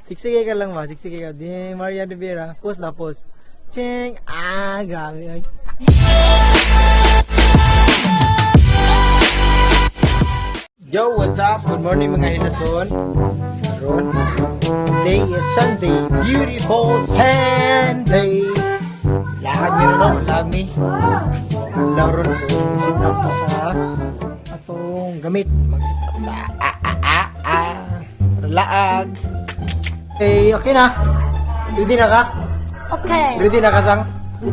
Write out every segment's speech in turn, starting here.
Siksige ka lang ba? Siksige ka. Di Maria de Vera. Post na post. Ching! Ah, grabe. Ay. Yo, what's up? Good morning, mga hilason. Ron. Today is Sunday. Beautiful Sunday. Laag mi ron, no? Laag mi. Adlaw ron. So, sit up pa sa atong gamit. Mag-sit up ta. Ah, ah, ah, ah. Laag. Okay, okay na. Ready na ka? Okay. Ready na ka, Sang?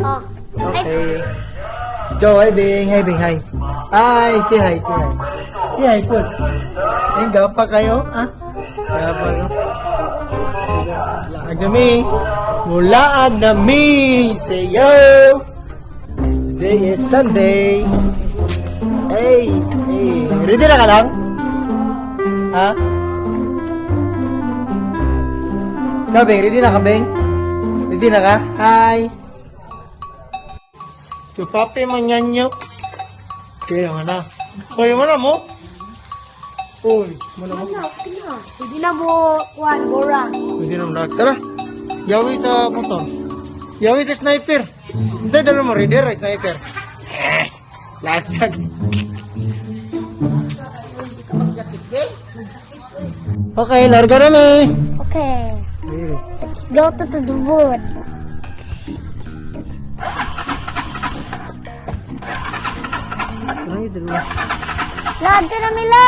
Oh. Ay, Okay. Let's go. Hi, Bing. Hi, Bing. Hi. Hi. Say hi. Say hi. Say hi, food. Ay, gapa kayo, ha? Gapa, no? Laag na mi. Mulaag na mi. Say yo. Today is Sunday. Hey. Hey. Ready na ka lang? Ha? Ikaw, Bing. Ready na ka, Bing? Ready na ka? Hi. Chupapi mo nyanyo. Kaya nga na. Uy, mo na mo. Uy, mo na mo. ano, okay na. Pwede na mo, kuan, bora. Pwede na mo na. Tara. Yawi sa motor. Yawi sa sniper. Sa dalo mo, reader ay sniper. Eh, lasag. Okay, larga na mi. Okay. Let's go to the wood. Lahat na mila!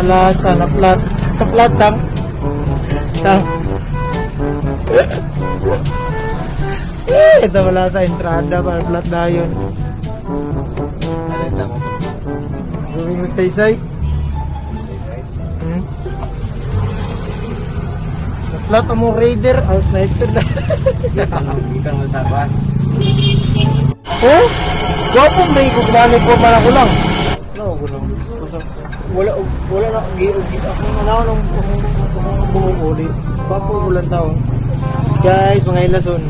Wala sa na-flat. Na-flat, Sam. Sam. Eh, ito wala sa entrada para flat na yun. Gawin mo saysay. Na-flat ang mong raider, ang sniper na. Oh? Gwapo ba yung kukumani ko man ako lang? No, ako lang. Basta, wala, wala na, gi, gi, ako na ako nung akong buong ulit. Gwapo ulan tao. Guys, mga ilason.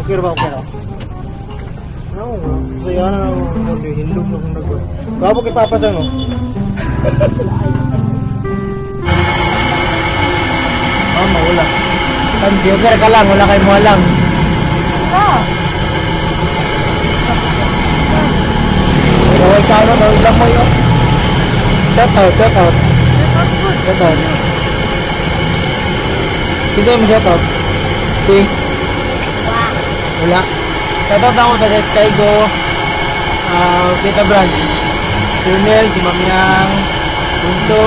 Okay ba, okay ra? No, saya na ako, naghinlog na akong nag. Gwapo kay Papa sa no? Mama, wala. Computer ka lang, wala kay mo lang. Oh. Pero ikaw no, no, ilang mo yun. Shout out, shout out. Shout out. Kasi mo shout out. Si? Wala. Shout out ako taga Skygo. Ah, Kita Branch. Si Nel, si Mamiang, Bunso,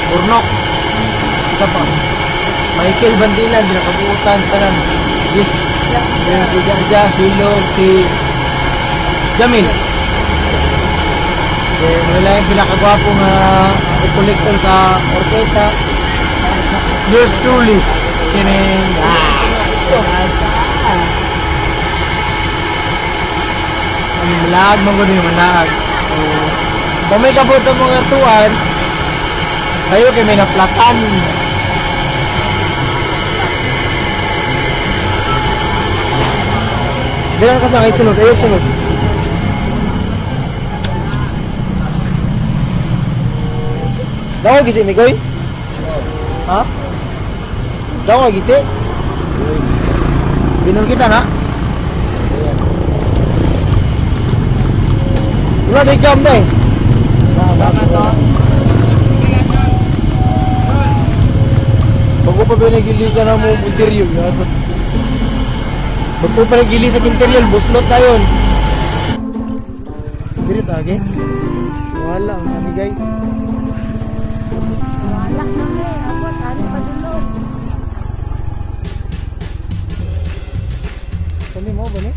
Burnok. Isa pa. Michael Bandilan, binakabuutan, tanan. Yes. Yan, si Jaja, si Log, si Jamil. Eh, wala yung pinakagwapo nga collector sa orkesta. Yours truly. Sineng. Ah. Ang malaag man gud yung malaag. So, kung may kabot ang mga tuan, sayo kay may naplatan. Di na kasi kay sunod, ayun sunod. Daw gisi Mikoy? Ha? Daw gisi? Binul kita na? Wala di jam deh. Bago pa ba nagilisa na mo interior? Bago pa nagilisa sa interior, buslot na yun. Diri tage. Wala ang kami, guys. Wala kami. Abot, ano pa dulo. Kami mo ba ni?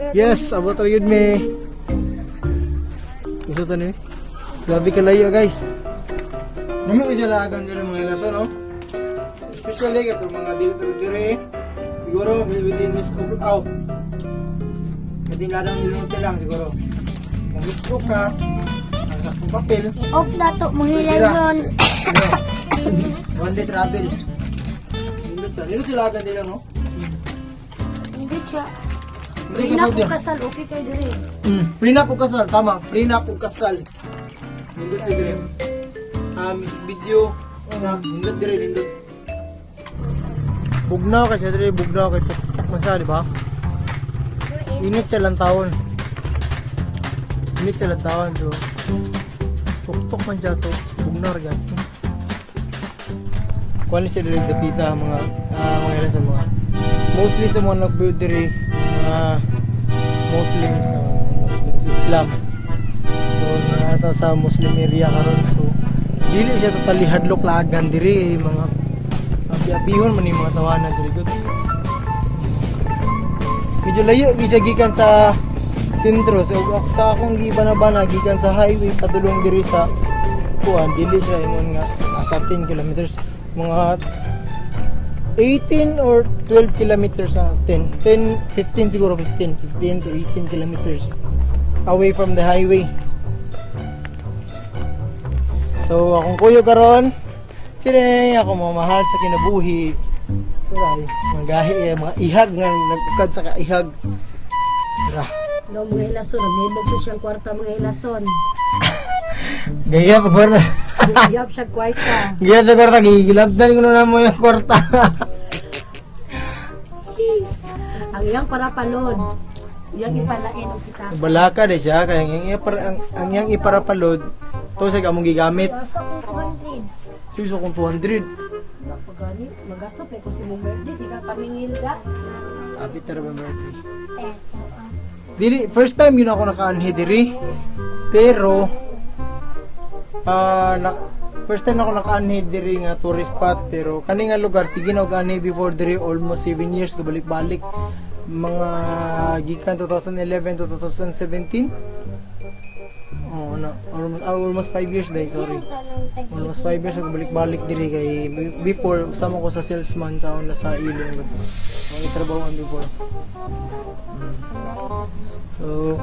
Yes, abot ra yun me. Gusto to ni. Grabe kalayo, guys. Nami ko siya lagan diri mga ilason, no? Especially kay mga dito dire. Siguro within this out. Within ladang nilunod lang siguro. Kung gusto ka, ang sakong papel, I-off na to mga hilason. ano, one day travel. Nindot siya. Nindot sila agad nila, no? Hindi siya. Hindi Free na ka ko kasal, okay kay dire. Free na po kasal, tama. Free na po kasal. Nindot dire. Video na nindot dire, nindot. Bugnaw kasi dire, bugnaw kay tuktok man siya, di ba? Init siya lang taon. Init siya lang taon, so tuktok man siya, so bugnaw ra gyud. Kuan siya dire dapita mga mga ilan sa mga mostly sa mga nagbuild dire mga Muslims, Muslims Islam. So naata sa Muslim area karon, so dili siya totally hadlok lagan diri eh, mga abi-abihon man yung mga tawanan diri gud. Medyo layo gyud siya gikan sa sentro. So sa akong gibanabana gikan sa highway padulong diri sa kuan, dili siya ingon nga nasa 10 kilometers, mga 18 or 12 kilometers, 10 10 15 siguro, 15 15 to 18 kilometers away from the highway. So akong kuyo karon, Chine, ako mamahal sa kinabuhi. Turay, mga gahi eh, mga ihag nga nagukad sa kaihag. Tara. No, mga hilason, nabibog siya siyang kwarta mga hilason. Gaya pag kwarta. Giyap siya kwarta. Gaya sa kwarta, gigilabdan ko na mo yung kwarta. Ang iyang para palod. Iyang ipalain og kita. Balaka de siya, kaya ang iyang ang iyang iparapalod, to sa among gigamit. Siya kung 200. Pagani, magasto pa ko si mong birthday, sige pamingil da. Happy tara ba birthday? Dili, first time yun ako nakaanhi diri. Pero ah na, first time ako nakaanhi diri nga tourist spot, pero kani nga lugar sige na og anhi before diri almost 7 years kabalik-balik, mga gikan 2011 to 2017. Oh, no, almost almost 5 years day, sorry. Almost 5 years ako balik-balik diri kay before sama ko sa salesman sa una sa Ilong. Ang trabahoan before. So,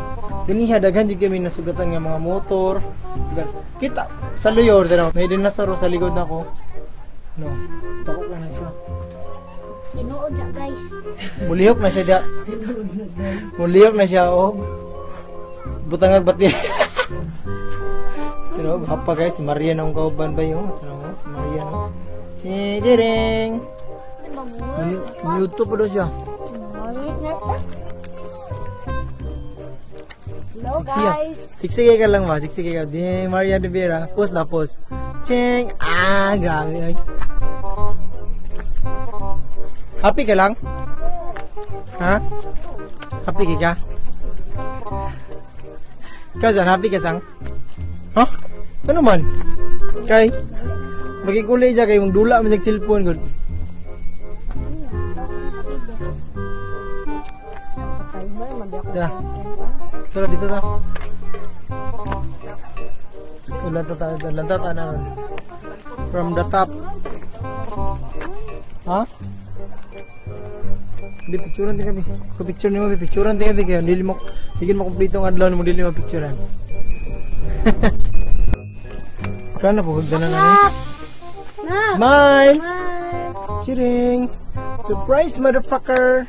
dinhi daghan jud kami nasugatan nga mga motor. Kita sa luyor dira, may din nasaro sa likod nako. No, tako ka na siya. Tinuod na guys. Mulihok na siya dia. Mulihok na siya og butangag baterya. Pero hapa guys, si Maria nang kauban ba yun? Tara mo, si Maria no. Chichiring. YouTube pa daw siya. Hello Siksi ah. guys. Siksi ka lang ba? Siksi ka. Di Maria de Vera. Post na post. Ching! Ah, grabe. Ay. Happy ka lang? Ha? Happy ka ka? Ikaw, San, happy ka sang? Ha? Ano man? Kay, magigulay siya kay magdula man sa cellphone gud. Tara. Tara dito ta. Ulan ta ta, ulan ta ta na. From the top. Ha? Hindi, picturean din kami. Kung picture nimo, picturean din kami kaya dili mo dili mo kumpleto ang adlaw mo dili mo picturean. Kana po hugdan na nani. Smile! Smile. Chiring! Surprise, motherfucker!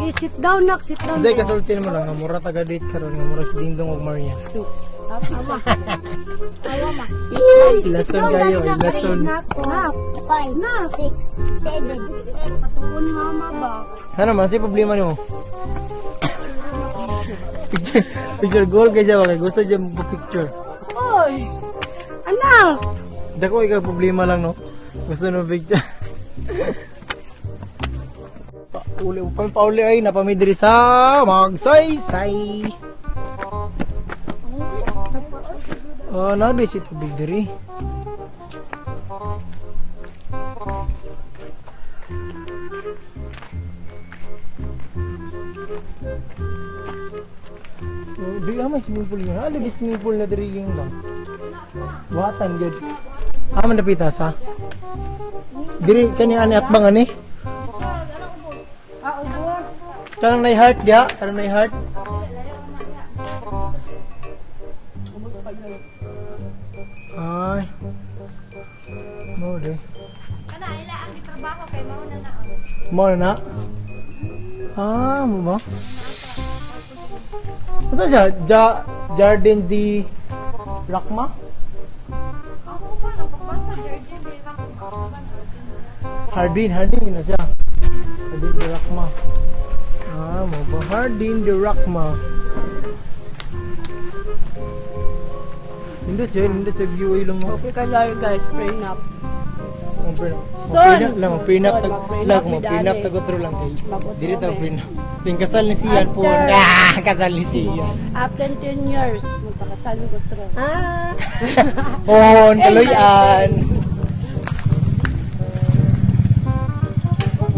Gi, sit down nak, sit down. Kasi kasultin mo lang, nga mura taga date karon nga mura si Dingdong ug Maria. Awa. Awa ma. Ilason kayo, ilason. Nak, 5, nak. 6, 7, Patuon mama ba? Ano man, si problema nimo? Picture, picture goal kay siya ba? Kay gusto siya mo picture. Oy. Anak. Dako ikaw problema lang, no? Gusto no picture. Pauli, pa pauli ay napamidri sa magsaysay. Oh, na di si tubig diri. Oh, di naman swimming pool yun. Ah, lagi swimming pool na diri yung ba? Buhatan gyud. Ah, man napita sa. Diri kani ani atbang ani. Ah, ubos. Kanang nay heart diha, kanang nay heart. Ubos pa yun. Ay. Mo de. Kana ila ang gitrabaho kay mao na naon. Mo na na. Ah, mo ba? Ano siya? Ja Jardin di Rakma? Ako pa nang pagbasa Georgian di lang Hardin, Hardin yun na siya. Hardin di Rakma. Ah, mo ba? Hardin di Rakma. Hindi siya view lang mo. Okay kayo guys, pray na. Mag-prenup Son! lang, mag-prenup Son, tag mag-prenup lang, mi mag-prenup dali. tag otro lang kay. Mag-otro Diri ta mi. prenup. Ting kasal ni Sian po. After. Ah, kasal ni Sian. After 10 years, magpakasal ko tro. Ah. Ohon, kaloyan.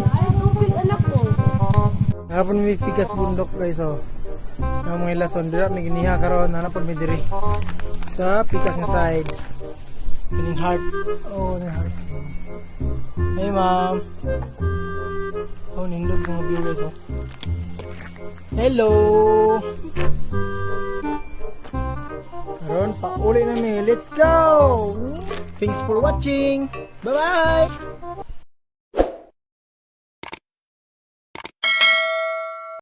Ay, tubig anak ko. Hapon mi pikas bundok, guys, oh. Ang mga ilason dira mi giniha karon, hanapon mi diri. Sa pikas nga side. Kining heart. Oh, ni heart. Hey, ma'am. Oh, nindot sa mga view, guys, oh. Hello. Karon pauli na mi. Let's go. Thanks for watching. Bye-bye.